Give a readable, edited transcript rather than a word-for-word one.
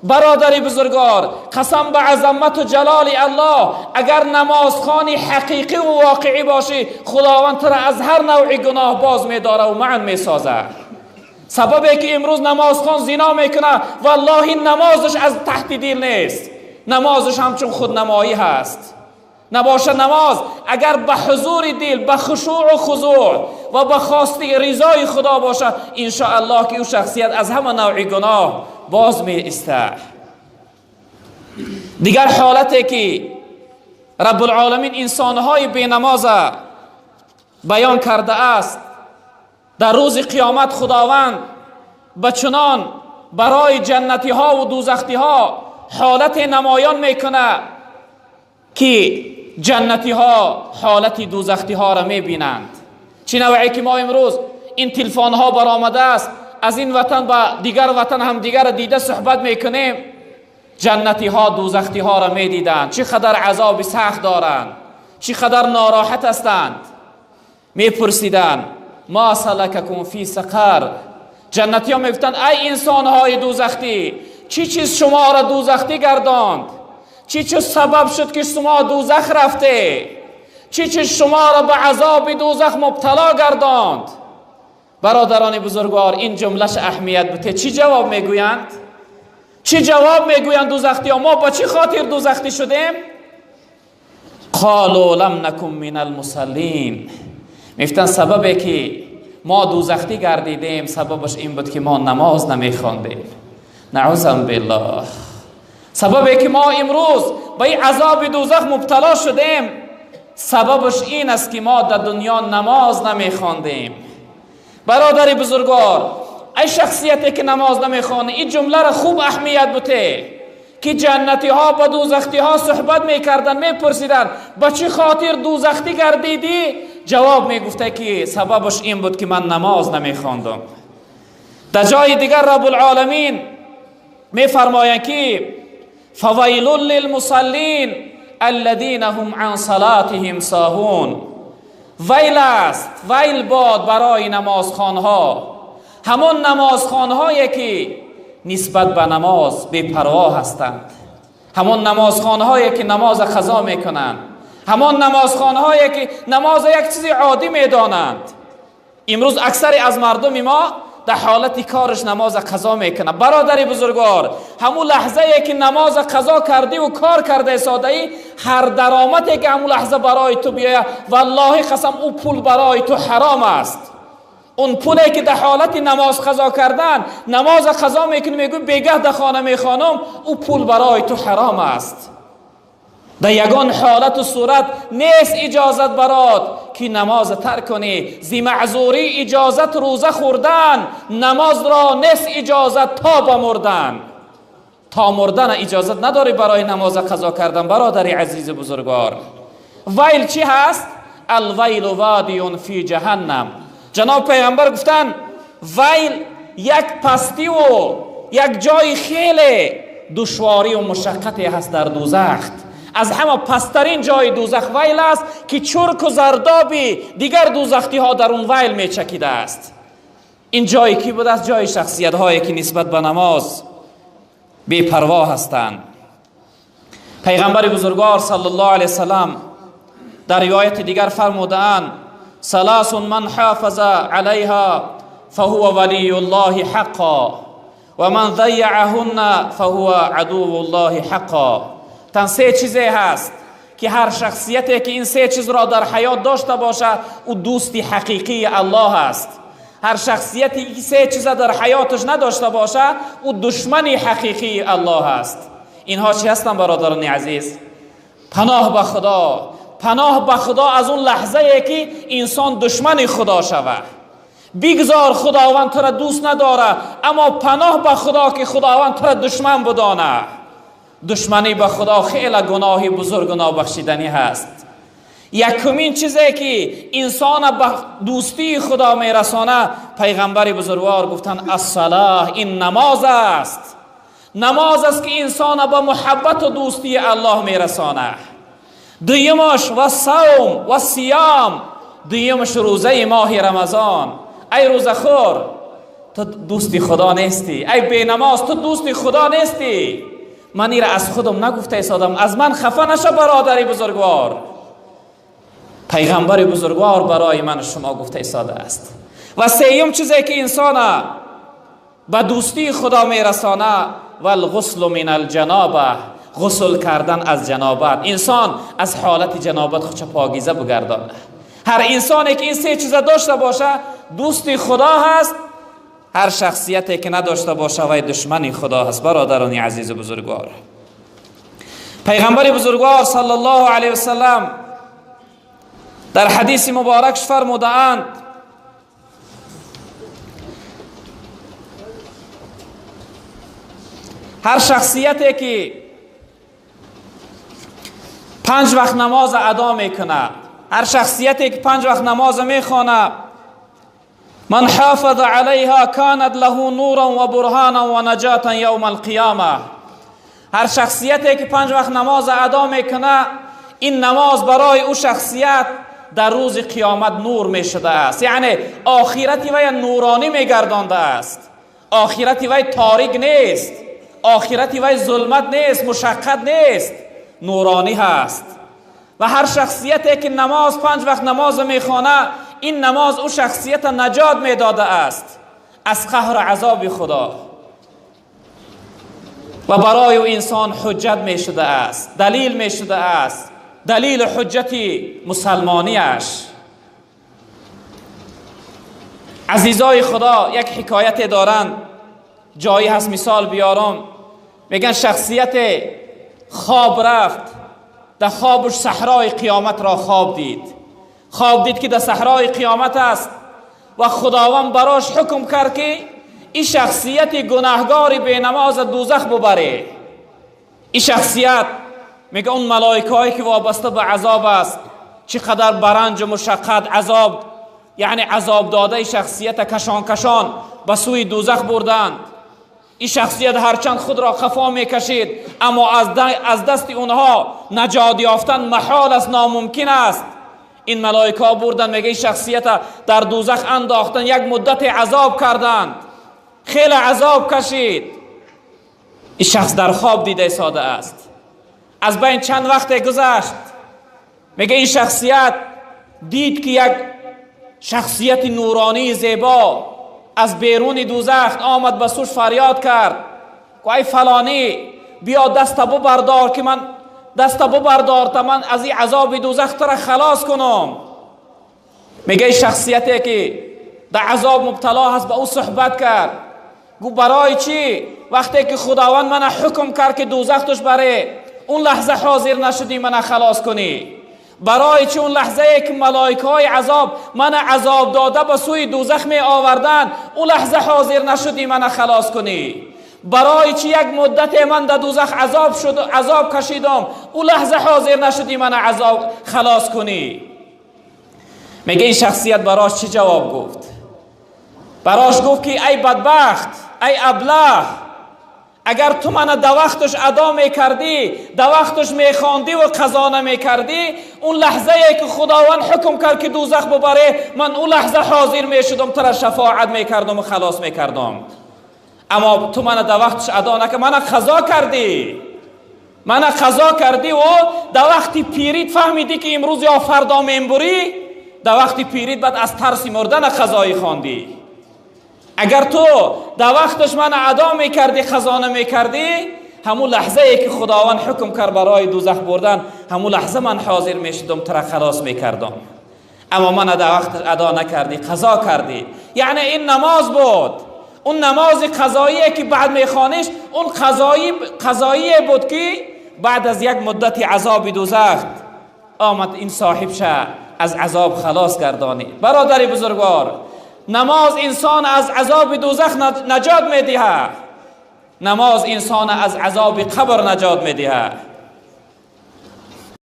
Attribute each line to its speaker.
Speaker 1: برادر بزرگوار، قسم به عظمت و جلال الله، اگر نمازخوانی حقیقی و واقعی باشی، خداوند تو را از هر نوع گناه باز می‌داره و معن می‌سازه. سببی که امروز نمازخوان زنا میکنه، والله نمازش از تحت دل نیست، نمازش همچون خودنمایی هست. نباشه نماز اگر به حضور دل، به خشوع و خضوع و به خواست رضای خدا باشه، انشاءالله که او شخصیت از همه نوع گناه باز می ایسته. دیگر حالتی که رب العالمین انسانهای بی نماز بیان کرده است، در روز قیامت خداوند به چنان برای جنتی ها و دوزختی ها حالت نمایان میکنه که جنتی ها حالت دوزختی ها را میبینند. چه نوعی که ما امروز این تلفن ها برآمده است، از این وطن با دیگر وطن هم دیگر دیده صحبت میکنیم، جنتی ها دوزختی ها را میدیدند، چه قدر عذاب سخت دارند، چه قدر ناراحت هستند. میپرسیدند ما سلککم فی سقر. جنتی ها میگفتند ای انسان های دوزختی، چی چیز شما را دوزختی گرداند؟ چی چیز سبب شد که شما دوزخ رفته؟ چی چیز شما را به عذاب دوزخ مبتلا گرداند؟ برادران بزرگوار، این جملهش اهمیت بده. چی جواب میگویند؟ چی جواب میگویند دوزختی ها؟ ما با چی خاطر دوزختی شدیم؟ قالوا لم نکن من المصلین. میگفتن سببی که ما دوزختی گردیدیم سببش این بود که ما نماز نمیخواندیم. نعوذ بالله. سببی که ما امروز به این عذاب دوزخ مبتلا شدیم سببش این است که ما در دنیا نماز نمیخواندیم. برادر بزرگوار، ای شخصیتی که نماز نمیخوانه، این جمله را خوب اهمیت بده که جنتی ها با دوزختی ها صحبت میکردن، میپرسیدن با چی خاطر دوزختی گردیدی؟ جواب میگفته که سببش این بود که من نماز نمیخواندم. در جای دیگر رب العالمین میفرمایند که فویل للمصلین الذین هم عن صلاتهم ساهون. ویل است، ویل باد برای نمازخوانها، همان نمازخوانهایی که نسبت به نماز بی‌پروا هستند، همان نمازخوانهایی که نماز قضا میکنند، همان نمازخوانهایی که نماز یک چیز عادی میدانند. امروز اکثر از مردم ما در حالت کارش نماز قضا میکنه. برادر بزرگوار، همون لحظه ای که نماز قضا کردی و کار کرده ساده ای، هر درآمدی که همون لحظه برای تو بیاید، والله قسم او پول برای تو حرام است. اون پولی که در حالت نماز قضا کردن نماز قضا میکنی، میگوی بیگه در خانه میخوانم، او پول برای تو حرام است. در یگان حالت و صورت نیست اجازت برات که نماز ترک کنی. زی معذوری اجازت روزه خوردن، نماز را نیست اجازت تا بمردن. تا مردن اجازت نداری برای نماز قضا کردن. برادر عزیز بزرگوار، ویل چی هست؟ الویل وادی فی جهنم. جناب پیغمبر گفتن ویل یک پستی و یک جای خیلی دشواری و مشقتی هست در دوزخ. از همه پسترین جای دوزخ ویل است که چرک و زردابی دیگر دوزختی ها در اون ویل می چکیده است. این جای کی بود است؟ جای شخصیت هایی که نسبت به نماز بی پروا هستند. پیغمبر بزرگوار صلی الله علیه وسلم در روایت دیگر فرمودند ثلاث من حافظ علیها فهو ولی الله حقا و من ضیعهن فهو عدو الله حقا. تن سه چیزی هست که هر شخصیتی که این سه چیز را در حیات داشته باشه او دوستی حقیقی الله است. هر شخصیتی که سه چیز در حیاتش نداشته باشه او دشمن حقیقی الله است. اینها چی هستن برادران عزیز؟ پناه به خدا، پناه به خدا از اون لحظه که انسان دشمن خدا شود. بگذار خداوند تو را دوست نداره، اما پناه به خدا که خداوند تو را دشمن بدانه. دشمنی به خدا خیلی گناهی بزرگ و نابخشیدنی هست. یکمین چیزی که انسان به دوستی خدا میرسانه، پیغمبر بزرگوار گفتن الصلاه، این نماز است. نماز است که انسان به محبت و دوستی الله میرسانه. دویمش و صوم و صیام، دویمش روزه ماه رمضان. ای روزه خور، تو دوستی خدا نیستی، ای بینماز تو دوستی خدا نیستی. من ایره از خودم نگفته ایستادم، از من خفه نشه برادری بزرگوار. پیغمبر بزرگوار برای من شما گفته ایستاده است. و سیوم چیزی که انسان به دوستی خدا میرسانه، والغسل من الجنابه، غسل کردن از جنابت. انسان از حالت جنابت خودش پاکیزه بگردانه. هر انسانی که این سه چیز داشته باشه دوستی خدا هست، هر شخصیتی که نداشته باشه وی دشمن خدا هست. برادران عزیز و بزرگوار، پیغمبر بزرگوار صلی الله علیه وسلم در حدیث مبارکش فرموده اند هر شخصیتی که 5 وقت نماز ادا میکنه، هر شخصیتی که 5 وقت نماز میخوانه، من حافظ علیها کانت له نورا و برهانا و نجاتا یوم القیامه. هر شخصیتی که 5 وقت نماز ادا میکنه، این نماز برای او شخصیت در روز قیامت نور میشده است. یعنی آخرتی وی نورانی میگردانده است، آخرتی وی تاریک نیست، آخرتی وی ظلمت نیست، مشقت نیست، نورانی هست. و هر شخصیتی که نماز 5 وقت نماز میخوانه، این نماز او شخصیت نجات میداده است از قهر عذاب خدا و برای او انسان حجت میشده است، دلیل میشده است، دلیل حجت مسلمانیش. عزیزای خدا، یک حکایت دارند، جایی هست مثال بیارم. میگن شخصیت خواب رفت، در خوابش صحرای قیامت را خواب دید. خواب دید که در صحرای قیامت است و خداوند براش حکم کرد که این شخصیت گناهگار بی نماز دوزخ ببره. این شخصیت میگه اون ملائکه هایی که وابسته به عذاب است، چقدر برنج و مشقت عذاب، یعنی عذاب داده شخصیت کشان کشان به سوی دوزخ بردند. این شخصیت هرچند خود را خفا میکشید، اما از دست اونها نجات یافتن محال است، ناممکن است. این ملائکه ها بردن، میگه این شخصیت در دوزخ انداختن، یک مدت عذاب کردند، خیلی عذاب کشید. این شخص در خواب دیده ساده است. از بین چند وقت گذشت، میگه این شخصیت دید که یک شخصیت نورانی زیبا از بیرون دوزخ آمد، به سوش فریاد کرد که ای فلانی، بیا دست ببردار که من دست ببردار تا من از این عذاب دوزخ تو را خلاص کنم. میگه این شخصیتی که در عذاب مبتلا هست به او صحبت کرد، گفت برای چی وقتی که خداوند من حکم کرد که دوزخ توش بره، اون لحظه حاضر نشدی من خلاص کنی؟ برای چی اون لحظه که ملائکه های عذاب من عذاب داده به سوی دوزخ می آوردن، اون لحظه حاضر نشدی من خلاص کنی؟ برای چی یک مدت من در دوزخ عذاب شد، عذاب کشیدم، اون لحظه حاضر نشدی من عذاب خلاص کنی؟ میگه این شخصیت براش چی جواب گفت؟ براش گفت که ای بدبخت، ای ابله، اگر تو من در وقتش ادا میکردی، در وقتش میخواندی و قضا نمیکردی، اون لحظه که خداوند حکم کرد که دوزخ ببره، من اون لحظه حاضر میشدم، تو را شفاعت میکردم و خلاص میکردم. اما تو من در وقتش ادا نکردی، من قضا کردی، من قضا کردی و در وقتی پیریت فهمیدی که امروز یا فردا میبری، در وقتی پیریت بعد از ترس مردن قضایی خواندی. اگر تو در وقتش من ادا میکردی، خزانه میکردی، همون لحظه ای که خداوند حکم کرد برای دوزخ بردن، همون لحظه من حاضر میشدم تو را خلاص میکردم. اما من در وقت ادا نکردی، قضا کردی. یعنی این نماز بود، اون نماز قضاییه که بعد میخوانیش، اون قضایی بود که بعد از یک مدت عذاب دوزخ آمد این صاحب شه از عذاب خلاص گردانی. برادر بزرگوار، نماز انسان از عذاب دوزخ نجات میدهد، نماز انسان از عذاب قبر نجات میدهد.